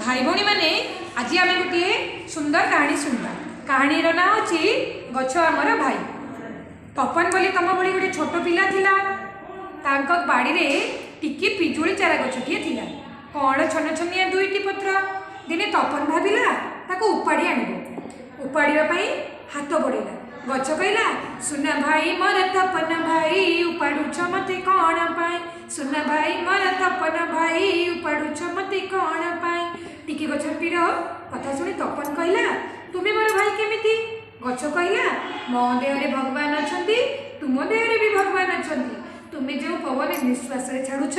ଭାଇ ଭଉଣୀମାନେ, ଆଜି ଆମେ ଗୋଟିଏ ସୁନ୍ଦର କାହାଣୀ ଶୁଣିବା। କାହାଣୀର ନାଁ ହେଉଛି ଗଛ ଆମର ଭାଇ। ତପନ ବୋଲି ତମ ଭଳି ଗୋଟେ ଛୋଟ ପିଲା ଥିଲା। ତାଙ୍କ ବାଡ଼ିରେ ଟିକି ପିଜୁଳି ଚାରା ଗଛଟିଏ ଥିଲା, କଅଁଳ ଛନଛନିଆ ଦୁଇଟି ପତ୍ର। ଦିନେ ତପନ ଭାବିଲା ତାକୁ ଉପାଡ଼ି ଆଣିବ। ଉପାଡ଼ିବା ପାଇଁ ହାତ ବଢ଼େଇଲା। ଗଛ କହିଲା, ସୁନା ଭାଇ ମୋର ତପନ ଭାଇ, ଉପାଡ଼ୁଛ ମତେ କ'ଣ ପାଇଁ? ସୁନା ଭାଇ ମୋର ତପନ ଭାଇ, ଉପାଡ଼ୁଛ ମତେ କ'ଣ ପାଇଁ? ଟିକି ଗଛଟିର କଥା ଶୁଣି ତପନ କହିଲା, ତୁମେ ମୋର ଭାଇ କେମିତି? ଗଛ କହିଲା, ମୋ ଦେହରେ ଭଗବାନ ଅଛନ୍ତି, ତୁମ ଦେହରେ ବି ଭଗବାନ ଅଛନ୍ତି। ତୁମେ ଯେଉଁ ପବନ ନିଶ୍ୱାସରେ ଛାଡ଼ୁଛ,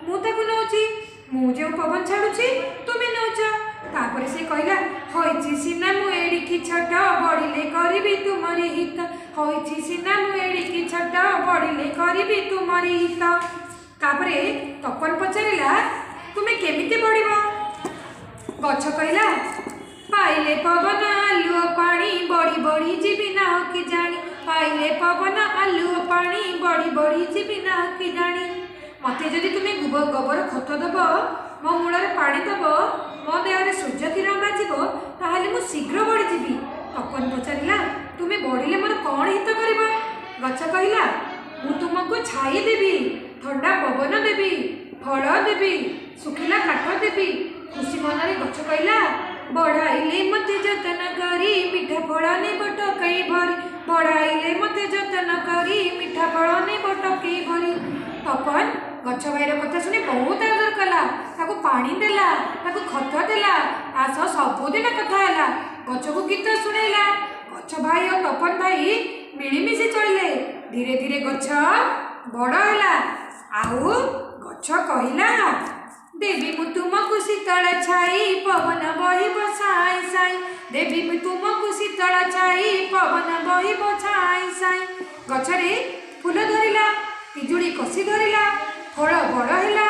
ମୁଁ ତାକୁ ନେଉଛି। ମୁଁ ଯେଉଁ ପବନ ଛାଡ଼ୁଛି, ତୁମେ ନେଉଛ। ତାପରେ ସେ କହିଲା, ହୋଇଛି ସିନା ମୁଁ ଏଡ଼ିକି ଛୋଟ, ବଢ଼ିଲେ କରିବି ତୁମରି ହିତ। ହୋଇଛି ସିନା ମୁଁ ଏଡ଼ିକି ଛୋଟ, ବଢ଼ିଲେ କରିବି ତୁମରି ହିତ। ତାପରେ ତପନ ପଚାରିଲା, ତୁମେ କେମିତି ବଢ଼ିବ? ଗଛ କହିଲା, ପାଇଲେ ପବନ ଆଲୁଅ ପାଣି, ବଢ଼ି ବଢ଼ି ଯିବି ନା କି ଜାଣି। ପାଇଲେ ପବନ ଆଲୁଅ ପାଣି, ବଢ଼ି ବଢ଼ି ଯିବି ନା କି ଜାଣି। ମୋତେ ଯଦି ତୁମେ ଗୋବର ଖତ ଦେବ, ମୋ ମୂଳରେ ପାଣି ଦେବ, ମୋ ଦେହରେ ସୂର୍ଯ୍ୟ କିରଣ ବାଜିବ, ତାହେଲେ ମୁଁ ଶୀଘ୍ର ବଢ଼ିଯିବି। ତପନ ପଚାରିଲା, ତୁମେ ବଢ଼ିଲେ ମୋର କ'ଣ ହିତ କରିବ? ଗଛ କହିଲା, ମୁଁ ତୁମକୁ ଛାଇ ଦେବି, ଥଣ୍ଡା ପବନ ଦେବି, ଫଳ ଦେବି, ଶୁଖିଲା କାଠ ଦେବି। ଖୁସି ମନରେ ଗଛ କହିଲା, ବଢ଼ାଇଲେ ମୋତେ ଯତ୍ନ କରି, ମିଠା ଫଳ ନେବ ଟୋକେଇ ଭରି। ବଢ଼ାଇଲେ ମୋତେ ଯତ୍ନ କରି, ମିଠା ଫଳ ନେବ ଟୋକେଇ ଭରି। ତପନ ଗଛ ଭାଇର କଥା ଶୁଣି ବହୁତ ଆଦର କଲା। ତାକୁ ପାଣି ଦେଲା, ତାକୁ ଖତ ଦେଲା, ତା ସହ ସବୁଦିନ କଥା ହେଲା, ଗଛକୁ ଗୀତ ଶୁଣେଇଲା। ଗଛ ଭାଇ ଓ ତପନ ଭାଇ ମିଳିମିଶି ଚଳିଲେ। ଧୀରେ ଧୀରେ ଗଛ ବଡ଼ ହେଲା। ଆଉ ଗଛ କହିଲା, ଦେବି ମୁଁ ତୁମକୁ ଶୀତଳ ଛାଇ, ପବନ ବହିବ ସାଇଁ ସାଇଁ। ଦେବି ମୁଁ ତୁମକୁ ଶୀତଳ ଛାଇ, ପବନ ବହିବ ସାଇଁ ସାଇଁ। ଗଛରେ ଫୁଲ ଧରିଲା, ପିଜୁଳି କଷି ଧରିଲା, ଫଳ ବଡ଼ ହେଲା,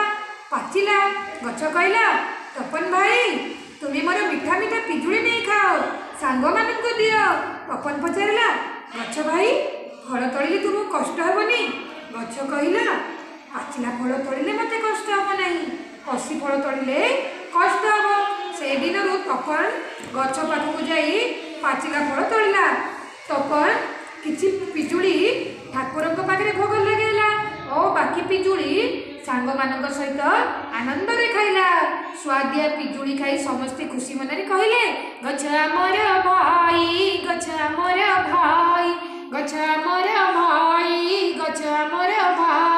ପାଚିଲା। ଗଛ କହିଲା, ତପନ ଭାଇ, ତୁମେ ମୋର ମିଠା ମିଠା ପିଜୁଳି ନେଇ ଖାଅ, ସାଙ୍ଗମାନଙ୍କୁ ଦିଅ। ତପନ ପଚାରିଲା, ଗଛ ଭାଇ, ଫଳ ତୋଳିଲେ ତୁମକୁ କଷ୍ଟ ହେବନି? ଗଛ କହିଲା, ପାଚିଲା ଫଳ ତୋଳିଲେ ମୋତେ କଷ୍ଟ ହେବ ନାହିଁ, କଷି ଫଳ ତୋଳିଲେ କଷ୍ଟ ହେବ। ସେଦିନରୁ ତପନ ଗଛ ପାଖକୁ ଯାଇ ପାଚିଲା ଫଳ ତୋଳିଲା। ତପନ କିଛି ପିଜୁଳି ଠାକୁରଙ୍କ ପାଖରେ ଭୋଗ ଲଗେଇଲା ଓ ବାକି ପିଜୁଳି ସାଙ୍ଗମାନଙ୍କ ସହିତ ଆନନ୍ଦରେ ଖାଇଲା। ସୁଆଦିଆ ପିଜୁଳି ଖାଇ ସମସ୍ତେ ଖୁସି ମନରେ କହିଲେ, ଗଛ ଆମର ଭାଇ, ଗଛ ଆମର ଭାଇ, ଗଛ ଆମର ଭାଇ, ଗଛ ଆମର ଭାଇ।